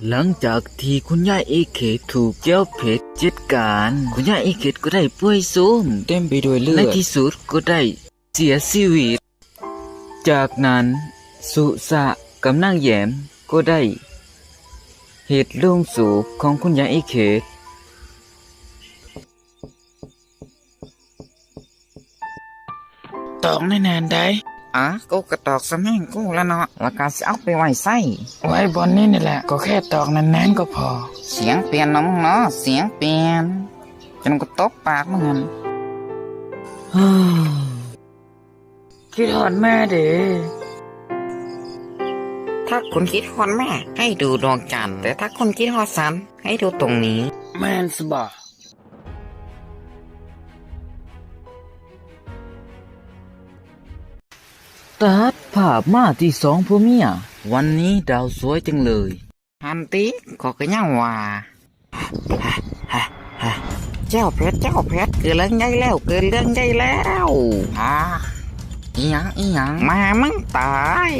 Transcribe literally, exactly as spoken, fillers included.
หลังจากที่คุณยายเอเคถูกเจ้าเพชรจัดการ คุณยายเอเคก็ได้ป่วยโทรมเต็มไปด้วยเลือด ในที่สุดก็ได้เสียชีวิต จากนั้นสุสะกับนางแยมก็ได้เฮ็ดโลงศพของคุณยายเอเค ตอกแน่นๆได้ อ่ะ กูก็ตอกสำแหงกูแล้วเนาะ แล้วก็สิเอาไปไว้ไส ไว้บ่อนนี้นี่แหละ ก็แค่ตอกแน่นๆก็พอ เสียงเปลี่ยนเนาะมึงเนาะ เสียงเปลี่ยน จนกูตบปากมึงหั่น คิดฮอดแม่เด้ ถ้าคุณคิดฮอดแม่ ให้ดูดวงจันทร์ แต่ถ้าคุณคิดฮอดฉัน ให้ดูตรงนี้ แม่นสบา ตัดภาพมาที่สองผัวเมีย วันนี้ดาวสวยจังเลย หันติ ขอยก็ยังว่า เจ้าเพชร เจ้าเพชร เกิดเรื่องใหญ่แล้ว เกิดเรื่องใหญ่แล้ว อ่า อีหยัง อีหยัง แม่มึงตาย